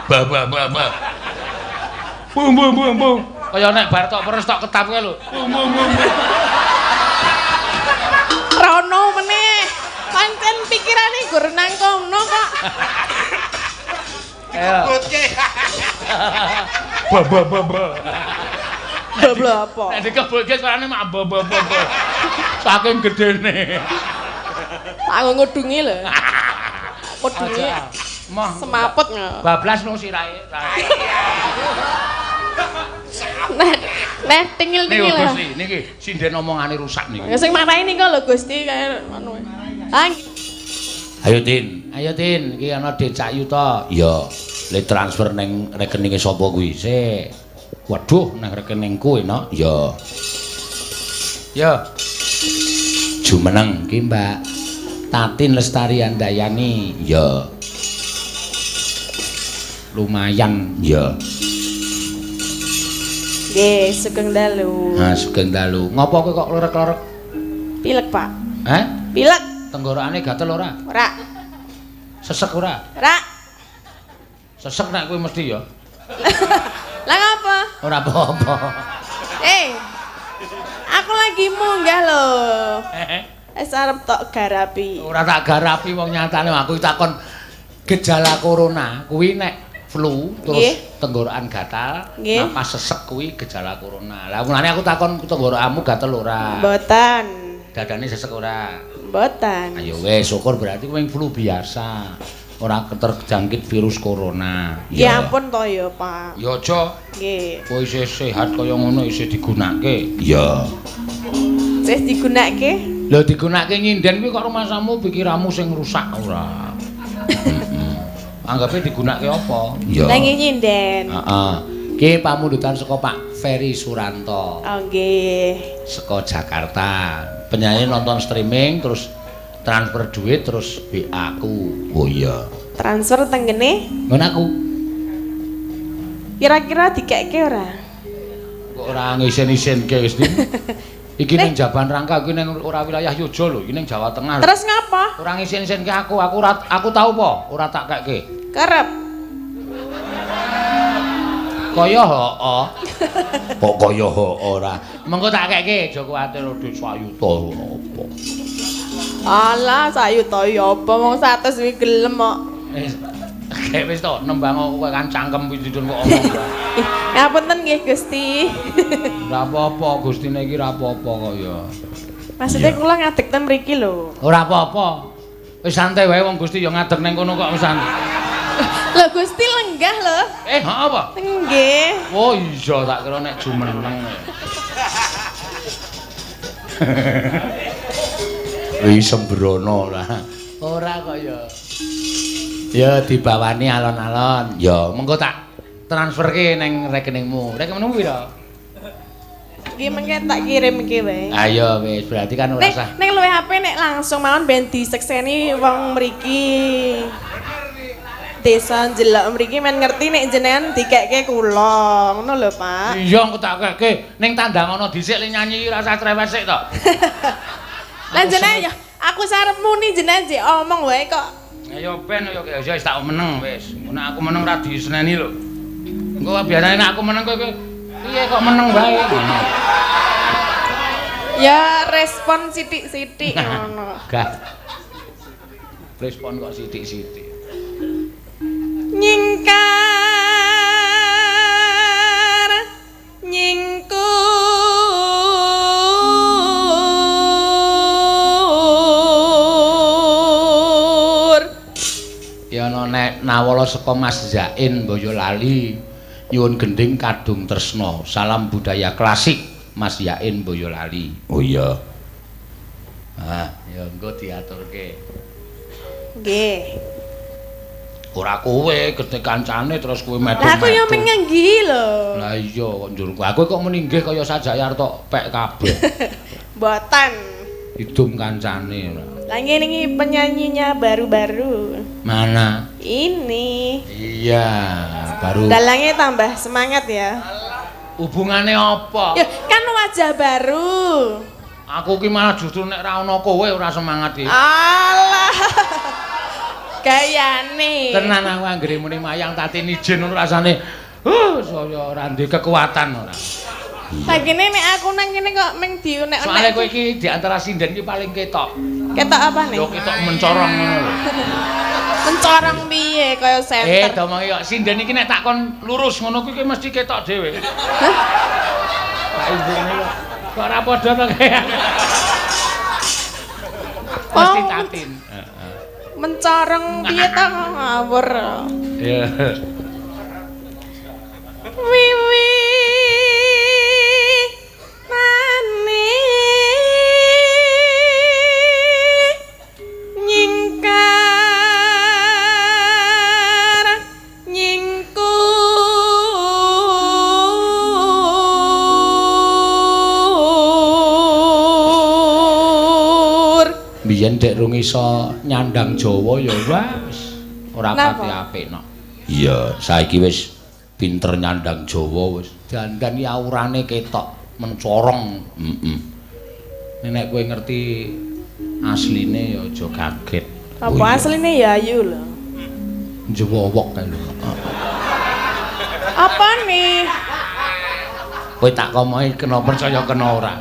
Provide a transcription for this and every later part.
Ba ba ba ba. Bum bum bum bum. Kaya nek bar tok peres tok ketap kae lho. Bum bum bum. Rono meneh. Pancen pikirane gur nang kono kok. Dikebutke. Ba ba ba ba. Ba apa? Nek dikebutke suarane mak ba ba ba ba. Saking gedene. Tak ngudungi lho. Kudunge Moh semaput. Bablas nang sirahe. Nah, nah tingil-tingil. Niku Gusti, niki sinden omongane rusak niki. Ya sing marahi niku lho Gusti kaya ngono. Ayo Tin, ayo Tin, iki ana dhuwit sak yuta. Iya, le transfer ning rekeninge sapa kuwi? Sik. Waduh, nang rekeningku enak. Iya. Ya. Jumeneng ki, Mbak. Tatin Lestari Handayani. Iya. Lumayan, ya. Nggih, sugeng dalu. Ha, sugeng dalu. Ngopo kowe kok lerek-lerek? Pilek, Pak. Heh? Pilek. Tenggorokane gatel ora? Ora. Sesek ora? Ora. Sesek nek kowe mesti ya. Lah ngapa? Ora apa-apa. Aku lagi munggah lho. Wis arep tok garapi. Ora tak garapi wong nyatane aku takon gejala corona kuwi nek flu terus tenggorokan gatal, napas sesek kuwi gejala corona. Lah mulane aku takon tenggorokanmu gatel ora? Mboten. Dadane sesek ora? Mboten. Ayo wis syukur berarti kowe flu biasa. Ora terjangkit virus corona. Ya ampun to ya, Pak. Ya aja. Nggih. Kowe isih sehat kaya ngono isih digunake. Iya. Isih digunake? Lho digunake nyinden kuwi kok rumasamu pikiranmu sing rusak ora? Anggape digunake apa? Iya. Lah nggih nyinden. Heeh. Ki pamundutan saka Pak Ferry Suranto. Oh nggih. Saka Jakarta. Penyanyi nonton streaming terus transfer duit terus WA aku. Oh iya. Transfer tenggene? Ngono aku. Kira-kira dikekke ora? Kok ora ngisen-isenke wis. Iki ning Jaban Rangka iki ning ora wilayah Yogya lho, iki ning Jawa Tengah. Terus ngapa? Ora ngisen-isenke aku, aku ora aku tau apa? Ora tak kekke. Kerep. Kaya heeh. Kok kaya heeh ora. Mengko tak kekke, aja kuwatir dhuwit sak yuta apa. Alah, sak yuta ya apa wong 100 kuwi gelem kok. Wis kek wis to nembang kowe kan cangkem kuwi didun kok omong. Ngapunten nggih Gusti. Ora apa-apa, Gustine iki ora apa-apa kok ya. Maksudnya kula ngadeg ten mriki lho. Ora apa-apa. Wis santai wae wong Gusti ya ngadeg ning kono kok wis santai. Lho Gusti lenggah lho. Heeh apa? Nggih. Oh iya tak kira nek jumeneng. Wis sembrono ora. Ora kok ya. Ya dibawani alon-alon. Ya mengko tak transferke ning rekeningmu. Rekeningmu pira? Nggih mengke tak kirimke wae. Ayo wis berarti kan ora usah. Ning luwih HP nek langsung mawon ben disekseni wong mriki. Desa njelok mriki men ngerti nek jenengan dikekke kula. Ngono lho, Pak. Iya engko tak kekke. Ning tandang ana dhisik le nyanyi ora usah cerewet sik to. Lah jenengan ya aku sarep muni jenengan jek omong wae kok. Ayo ben yo wis tak meneng wis. Ngono aku meneng ra diseneni lho. Engko biasane nek aku meneng kowe piye kok meneng wae ngono. Ya respon sithik-sithik ngono. Gah. Respon kok sithik-sithik. Nyingkar nyingkur ya ana nek nawala saka Mas Zain Boyolali nyuwun gending Kadung Tresna. Salam budaya klasik Mas Yain Boyolali. Oh iya. Ah, ya engko diaturke. Nggih. Ora kowe gedhe kancane terus kowe metu. Lah aku yo menganggi lho. Lah iya kok njur aku kok muni nggih kaya sajake arep tok pek kabeh. Mboten. Idum kancane ora. Lah ngene iki penyanyinya baru-baru. Mana? Ini. Iya, baru. Dalangnya tambah semangat ya. Hubungane apa? Ya, kan wajah baru. Aku ki malah justru nek ra ono kowe ora semangat iki. Alah. Gayane. Tenan aku anggere muni mayang Tatin ijen ngono rasane saya ora duwe kekuatan ora. Lah kene nek aku nang kene kok ming diunek-unek. Soale kowe iki di antara sinden iki paling ketok. Ketok apa nih? Yo ketok mencorong ngono lho. Mencorong piye kaya senter. Domongi kok sinden iki nek tak kon lurus ngono kuwi mesti ketok dhewe. Hah? Tak imbene kok. Kok ora padha to kaya. Mesti Tatin. Heeh. Mencorong piye ta ngawur. Iya. Wiwi nane nyingkar nyingkur Biyen dek rung iso nyandang Jawa ya wis ora pati apik no. Iya, saiki wis pinter nyandang Jawa wis. Dandan iki aurane ketok mencorong. Heeh. Nek kowe ngerti asline ya aja kaget. Apa asline ya ayu lho. Njewowok kae lho. Apa nih? Kowe tak komohi kena percaya kena ora.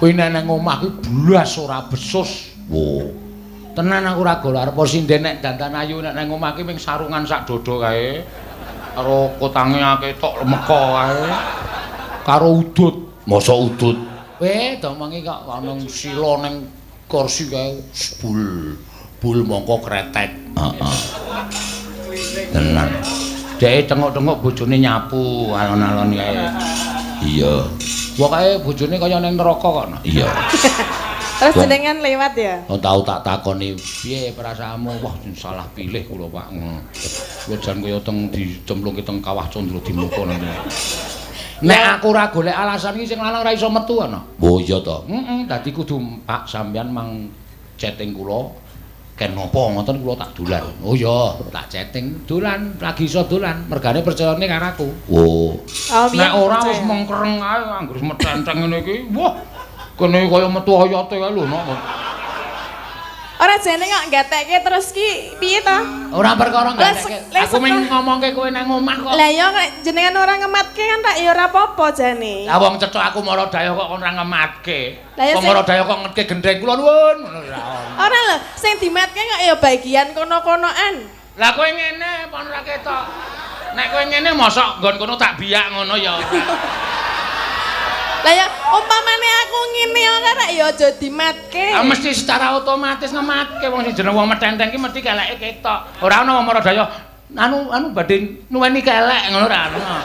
Kowe nek nang omah kuwi blas ora besus. Wo. Tenan aku ora gol arep sinden nek dandan ayu nek nang omah ki ming sarungan sak dodo kae. Karo kotange ketok lemeka kae. Karo udut. Mosok udut. Weh, domongi kok ana sila ning kursi kae bul. Bul mongko kretek. Heeh. Tenan. Dheke tengok-tengok bojone nyapu alon-alon kae. Iya. Pokoke bojone kaya ning neraka kok. Iya. Terus jenengan lewat ya? Oh, tau tak takoni piye perasaanmu? Wah, salah pilih kula, Pak. Kula jan kaya teng dicemplungke teng kawah Candra Dimuka nang. Nek aku ora golek alasan iki sing lanang ora iso metu ana. Oh iya to. Heeh, dadi kudu Pak sampeyan mang chatting kula ken napa ngoten kula tak dolan. Oh iya, tak chatting dolan, lagi iso dolan, mergane percayane karo aku. Oh. Nek ora wis mengkereng ae anggere metenteng ngene iki. Wah, kene kaya metu oyote kae lho nok. Ora jane kok gatekke terus ki piye to? Ora perkara gatekke. Aku mung ngomongke kowe nang omah kok. Lah ya jenengan ora ngematke kan tak ya ora apa-apa jane. Lah wong cethok aku Maradaya kok ora ngematke. Wong Maradaya kok ngetke gendheng kula nuwun ngono ora. Ora lho, sing dimatke kok ya bagian kono-konoan. Lah kowe ngene apa ora ketok? Nek kowe ngene mosok nggon kono tak biak ngono ya. Lah ya umpamane aku ngene ora rek ya aja dimatke. Ah mesti secara otomatis ngematke wong sing jeneng wong metenteng ki mesti keleke ketok. Ora ana wong Maradaya anu badhe nuweni kelek ngono ora ana.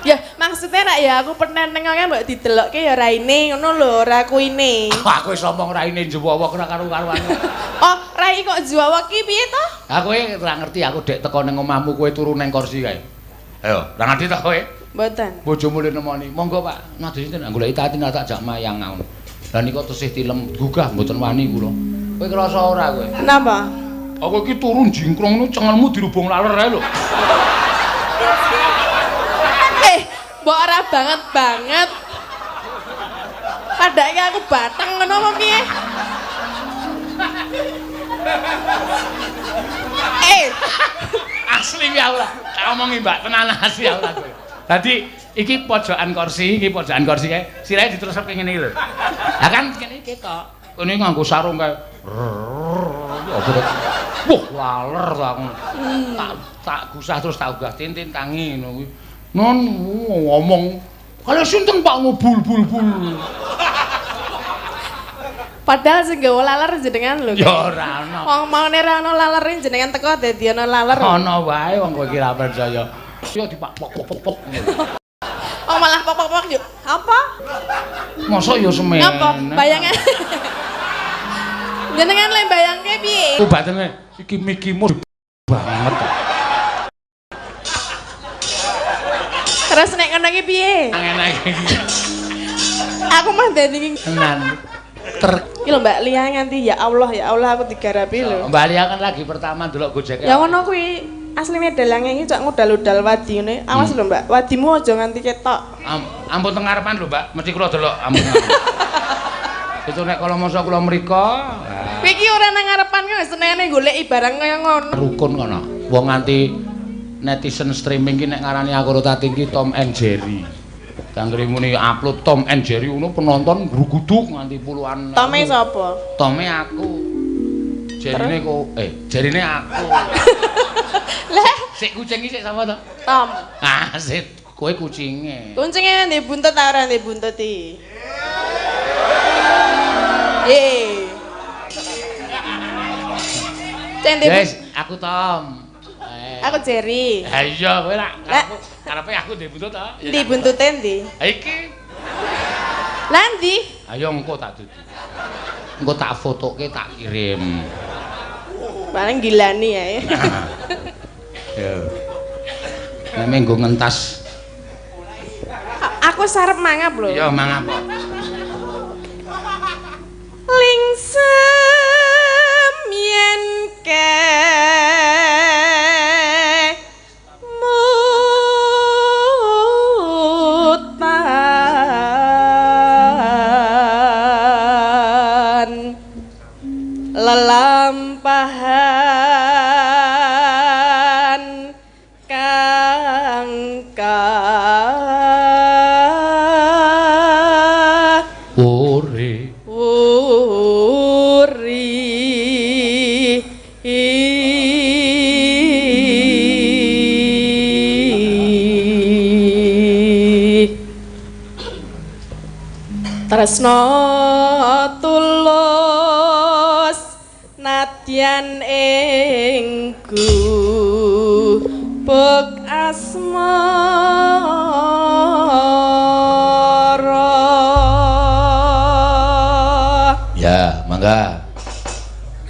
Ya maksudnya rek ya aku penenteng kan mbok didelokke ya raine ngono lho, ora kuine. Aku wis omong raine njewowok ora karo-karuan. Oh, rai kok njewowok ki piye to? Lah kowe ora ngerti aku dek teko ning omahmu kowe turu ning kursi kae. Ayo, ora ngerti to kowe? Mboten. Bojomu le nemoni. Monggo Pak, ngadhi sinten goleki Tatin tak jak mayang ngono. Lah nika tesih tilem gugah mboten wani kula. Kowe krasa ora kowe? Napa? Aku iki turu jingkrong ngono cengelmu dirubung laler ae lho. Mbok ora banget banget. Padake aku bateng ngono apa piye? Asli ya ora. Tak omongi Mbak, tenan asli ya ora kowe. Dadi iki pojokan kursi, kae sirahe diterusake ngene iki lho. Lah kan kene iki ketok. Kene nganggo sarung kae. Wah, laler ta aku. Tak gusah terus tak ugah tintin tangi ngono kuwi. Non ngomong kaya sinten Pak bul bul bul. Padahal sing gawa laler jenengan lho. Ya ora ana. Wong maune ora ana lalere jenengan teko dadi ana laler. Ana wae wong kowe iki ra percaya. Yo dipak pok pok pok pok. Oh malah pok pok pok yo. Apa? Mosok yo semene. Apa? Bayangan. Jenengan le bayangke piye? Ku batene iki mikimu banget. Terus nek ngono iki piye? Ngene iki. Aku mah dadi tenan. Iki lho Mbak Lia nganti ya Allah aku digarapi lho. Mbak Lia kan lagi pertama ndelok Gojek. Ya ngono kuwi. Asline dalange iki cok ngudal-udal wadi ngene. Awas lho Mbak, wadimu aja nganti ketok. Ampun teng ngarepan lho Mbak, mesti kula delok ampun. Itu nek kala masa kula mriko, Kowe iki ora nang ngarepan kok senengane goleki barang kaya ngono. Rukun kono. Wong nganti netizen streaming ki nek ngarani aku karo Tatin ki Tom and Jerry. Kanggo muni upload Tom and Jerry ngono penonton gruguduk nganti puluhan. Tome sapa? Tome aku. Jerine kok jerine aku. Lah, sik kucing iki sik sapa to? Tom. Ah, sik kowe kucinge. Kucinge ndek buntut ta ora ndek buntut iki? Yes, aku Tom. Aku Jerry. Ha iya, kowe rak karepe aku ndek buntut ta? Ndi buntute ndi? Ha iki. Lah ndi? Ayo engko tak dudu. Engko tak fotoke tak kirim. Paling gilani ya. Ya. Nek menggo ngentas. Aku sarep mangap lho. Iya, mangap. Lingsem yen ke mutan lelampahan kang ka uri uri tresno tulus nadyan ing gubuk asmara. Ya, mangga.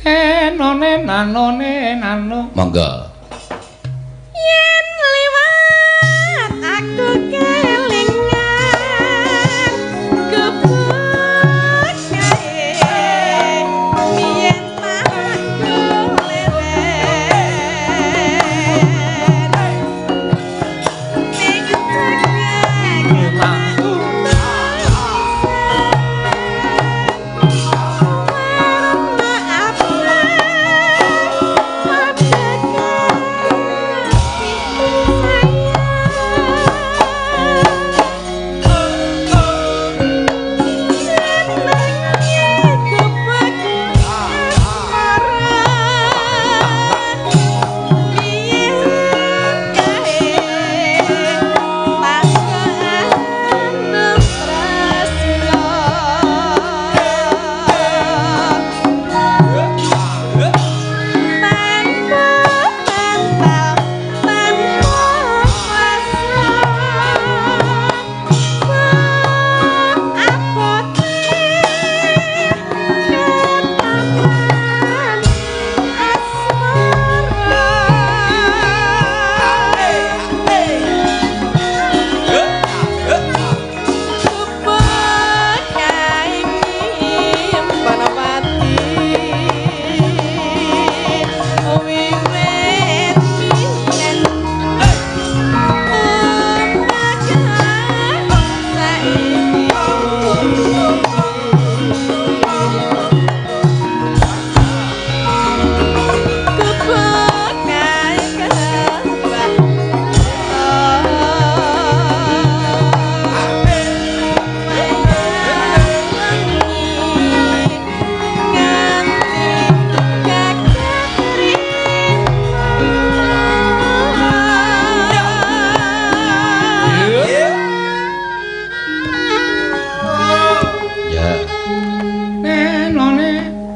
Enone nanone nano. Mangga. Yen liwat aku kelingan gubuk kae yen tak leren ning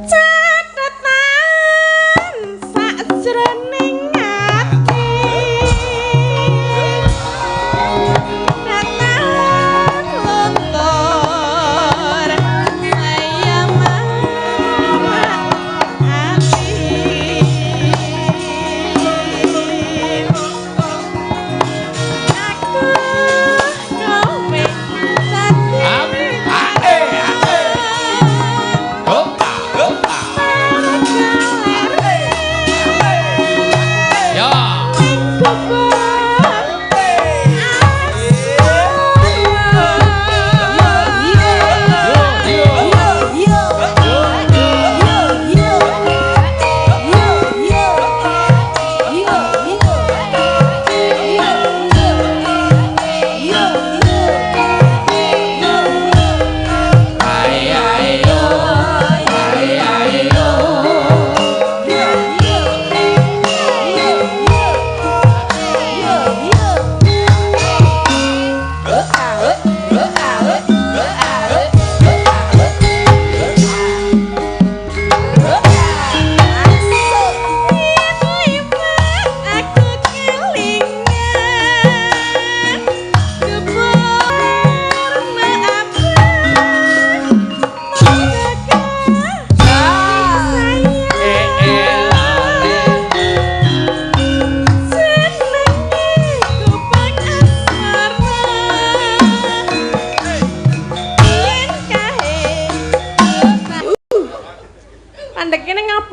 cekak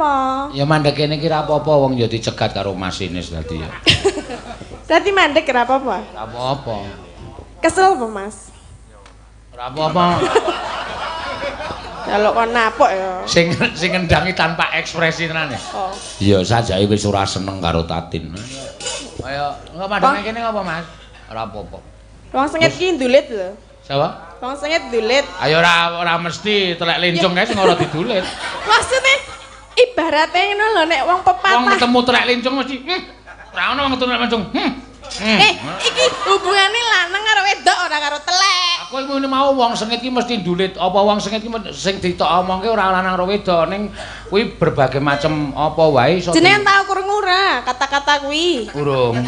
apa? Ya mandek kene iki ra apa-apa wong ya dicegat karo masinis dadi ya. Dadi mandek ora apa-apa. Ora apa-apa. Kesel apa, Mas? Ora apa-apa. Kalau kon napok ya. Sing sing ngendangi tanpa ekspresi tenan ya. Oh. Iya, sajake wis ora seneng karo Tatin. Ayo, engko mandek kene ngapa, Mas? Ora apa-apa. Wong sengit ki ndulit lho. Sapa? Wong sengit ndulit. Ayo ora mesti telek lencung kae sing ora didulit. Maksudnya ibaratnya ngono lho nek wong pepatah. Wong ketemu telek lencung mesti ora ono wong ketemu telek lencung. Iki hubungane lanang karo wedok ora karo telek. Aku ngene mau wong sengit ki mesti ndulit. Apa wong sengit ki sing ditok omongke ora lanang karo wedok ning kuwi berbagai macam apa wae iso. Jenengan tau krungu ora kata-kata kuwi? Urung.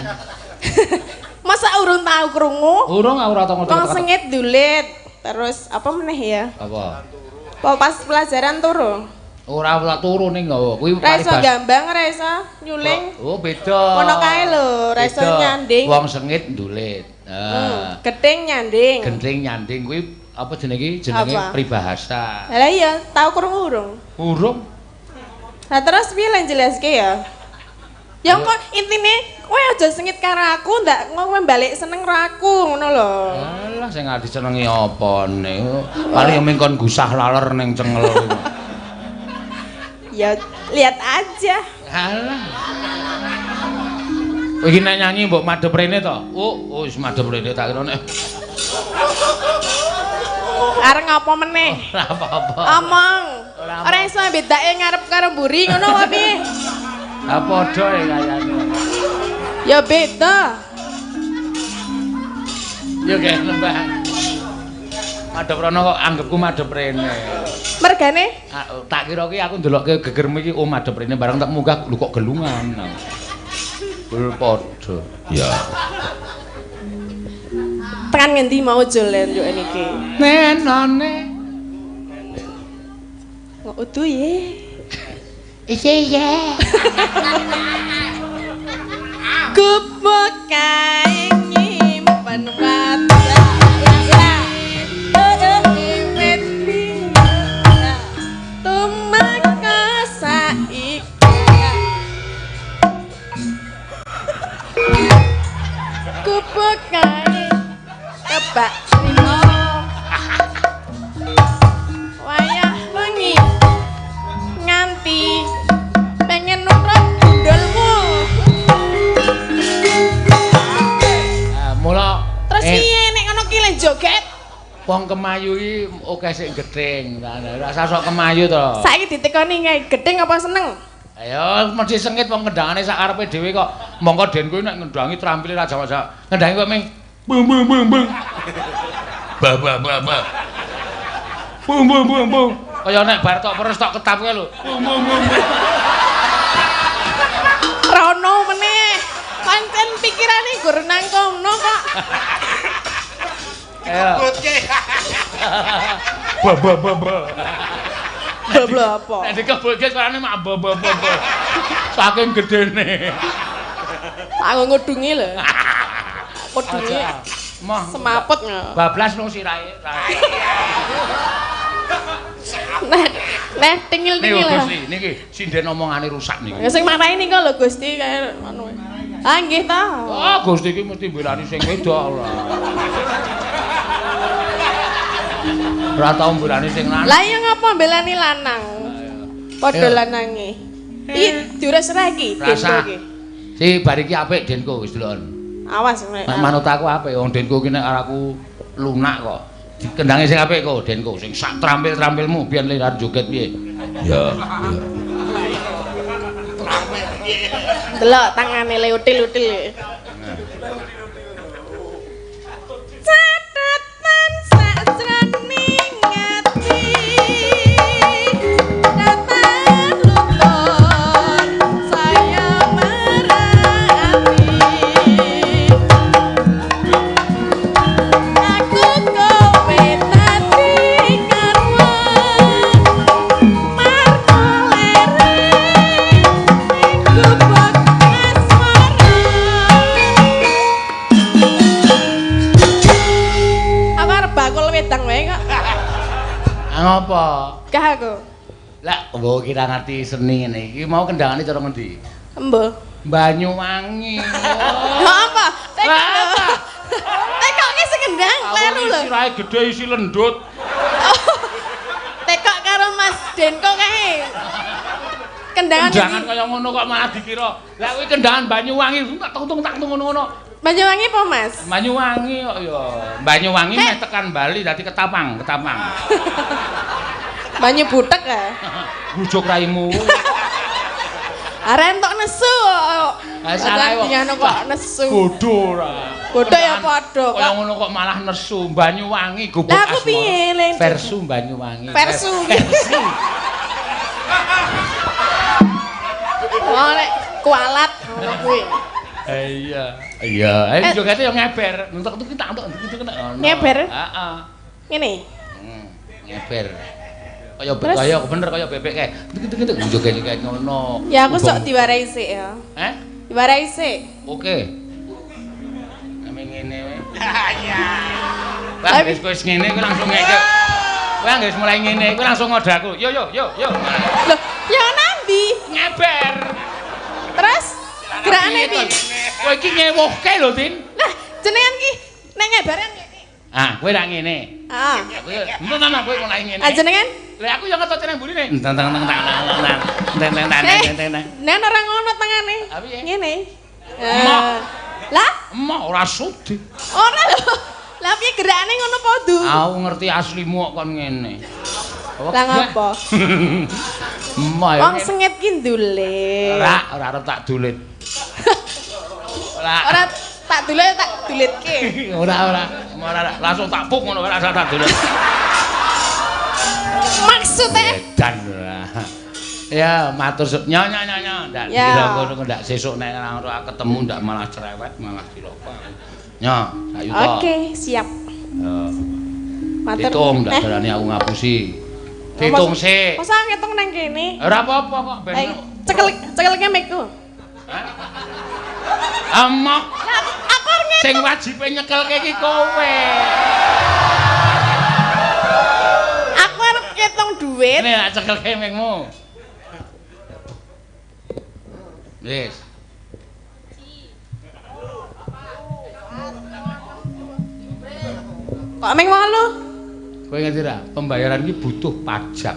Masa urung tau krungu? Urung aku ora tau ngerti. Wong sengit ndulit. Terus apa meneh ya? Apa? Apa pas pelajaran turu? Ora ora turu ning lho. Kuwi ora iso gambang, ora iso nyuling. Oh, beda. Ngono kae lho, ora iso nyanding. Wong sengit ndulit. Heeh. Gething nyanding. Gething nyanding kuwi apa jenenge iki? Jenenge peribahasa. Lah iya, tau krungu urung? Urung. Lah terus piye lan jelaske ya? Ya kok intine kowe aja sengit karo aku, ndak kowe balik seneng karo aku ngono lho. Alah sing arep disenengi apane? Paling mung kon gusah laler ning cengel. Ya lihat aja. Alah. Iki nek nyanyi mbok madhep rene to? Oh, wis madhep rene tak kira nek. Arep ngapa meneh? Ora apa-apa. Omong. Ora iso bedake ngarep karo mburi ngono apa piye? Ha padha ya kayane. Ya beda. Ya kayak lembah. Madhep rono kok anggepku madhep rene. Mergane? Tak kira ki aku ndelokke gegermu iki oh madhep rene bareng tak munggah lho kok gelungan. Bul padha. Ya. Tekan ngendi mau jolen yo niki? Nenone. Kok udu ye. Iya iya. Gubuk kae nyimpen wajah. Tumeka saiki. Gubuk kae kebak trimo. Wayah wengi nganti pengen nurut gundulmu. Mula terus piye nek ngono ki le joget? Wong kemayu iki akeh sing gething. Ora usah sok kemayu to. Saiki ditekoni kae gething apa seneng? Ayo mesti sengit wong kendangane sak karepe dhewe kok. Mongko den kuwi nek ngendangi trampile ra jamak-jamak. Ngendangi kok ming bung bung bung bung. Ba ba ba ba. Bung bung bung bung. Kaya nek bar tok peres tok ketap kae lho. Bung bung bung. Rono meneh. Pancen pikirane gur nang kono kok. Dikebutke. Ba ba ba ba. Ba apa? Nek dikebutke suarane mak ba ba ba. Saking gedene. Tak ngudungi lho. Kudunge. Semaput. Bablas nang sirahe. Nah, nah tingil-tingil. Gusti, niki sinden omongane rusak niki. Ya sing marahi nika lho Gusti kaya anu. Ah nggih ta. Oh, Gusti iki mesti mbelani sing wedok ora. Ora tau mbelani sing lanang. Lah iya ngapa mbelani lanang? Padha lanange. Iki diures ra iki Denko iki. Si bar iki apik Denko wis deloken. Awas nek manut aku apik wong Denko iki nek aku lunak kok. Dikendangi sing apik kok Denko sing sak trampil-trampilmu biyen le arep joget piye. Ya. Delok tangane le util-util. Catatan sajroning ati. Datan lutut saya merati. Aku kowe dadi garwa. Marko lere gubuk asmara. Aku arep bakul wedang wae kok. Ngopo? Gah aku. Lah, mbok kira ngerti seni ngene iki mau kendangane cara ngendi? Embo. Banyuwangi. Lho apa? Tekok. Tekok ki sing kendang kleru lho. Sirahe gedhe isi lendut. Tekok karo Mas Denko kae. Kendangan kendangan kaya ngono kok malah dikira. Lah kuwi kendangan Banyuwangi tak tung tak tung ngono-ngono. Banyuwangi apa, Mas? Banyuwangi kok ya. Banyuwangi meh tekan Bali dadi Ketapang, Ketapang. Banyu butek ya. Bujuk raimu. Arek entuk nesu kok. Salah kok nesu. Bodho ora. Bodho ya padha kok. Kaya ngono kok malah nesu. Banyuwangi gubuk asmara. Lah aku piye le? Versu Banyuwangi. Versu. Oh nek kualat ngono kuwi. Iya. Iya, ayo jogete yo ngeber. Entuk iki tak entuk iki kena ngono. Ngeber? Heeh. Ngene. Ngeber. Kaya kaya bener kaya bebek kae. Tuk joget kae ngono. Ya aku sok diwarai sik ya. Heh? Diwarai sik. Oke. Ame ngene wae. Iya. Lah wis wis ngene kowe langsung ngekek. Kowe anggere mulai ngene kowe langsung ngode aku. Yo yo yo yo. Loh, ya nambi. Ngeber. Terus gerakane piye? Kowe iki ngewuhke lho, Tin. Lah, jenengan ki nek ngebaran ngene. Ah, kowe lak ngene. Heeh. Kowe entar kowe mulai ngene. Ah, jenengan? Lah aku yo ngetot nang mburine. Teng teng teng teng teng teng teng teng teng. Nen ora ngono tangane. Ngene. Lah, emoh ora sudi. Ora lho. Lah piye gerakane ngono padha? Aku ngerti aslimu kok kon ngene. Lah ngopo? Emoh ya. Wong sengit ki ndulit. Ora, ora arep tak dulit. Ora. Ora tak dulit tak dulitke. Ora, ora. Ora langsung tak puk ngono ora tak dulit. Maksudnya edan ora. Ya, matur nyo nyo nyo nyo. Ndak dikira ngono ndak sesuk nek ora ketemu ndak malah cerewet, malah cilaka. Nyo, sak yuta. Oke, siap. Yo. Matur. Hitung ndak berani aku ngapusi. Hitung sik. Masa ngitung nang kene? Ora apa-apa kok ben. Cekel cekelke mikku. Hah? Amok. Aku arep ngitung. Sing wajibe nyekelke iki kowe. Aku arep ngitung duit. Nek tak cekelke mikmu. Wis. Kok ming 8? Kowe ngerti ra? Pembayaran iki butuh pajak.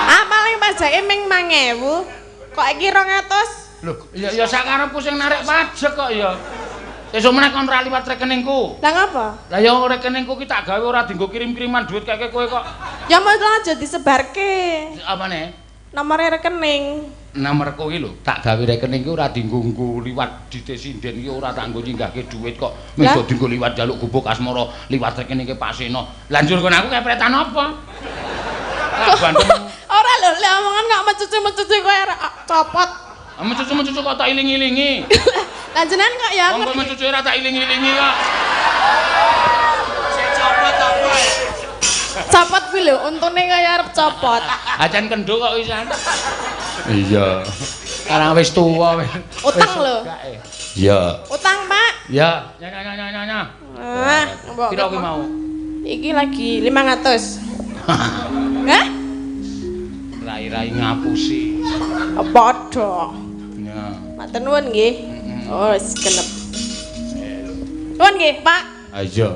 Ah, paling pajake ming 5.000. Kok iki 200? Lho, ya ya sakarepku sing narik pajak kok ya. Sesuk meneh kon ora liwat rekeningku. Lah ngapa? Lah ya rekeningku ki tak gawe ora dienggo kirim-kiriman duit keke kowe kok. Ya mau aja disebarke. Apane? Nomore rekening. Nomorku iki lho, tak gawe rekening ki ora dienggo nggo liwat dite sinden iki ora tak nggo nyinggahke duit kok. Mung dienggo liwat njaluk gubuk asmara liwat rekeningke Pak Seno. Lah njur kon aku kepretan apa? Ora lho, lek omongan kok mecucu-mecucu kowe copot. Mecucu-mecucu kok tak iling-ilingi. Lah jenengan kok ya ngerti. Wong mecucu ora tak iling-ilingi kok. Sing copot apa? Copot kuwi lho, untune kaya arep copot. Acan kendho kok wisan. Iya. Sekarang wis tuwa wis. Utang lho. Iya. Utang, Pak. Iya. Nya nya nya nya. Ah, mbok. Piro kuwi mau? Iki lagi 500. Hah? Rai-rai ngapusi. Padha. Ya. Matur nuwun nggih. Oh, wis genep. Nuwun nggih, Pak. Ha iya.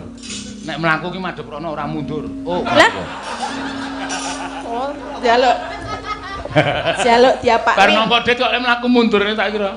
Nek mlaku ki madhep rono ora mundur. Oh. Lah. Oh, njaluk. Njaluk diapakne. Bar nampa dit kok lek mlaku mundur tak kira.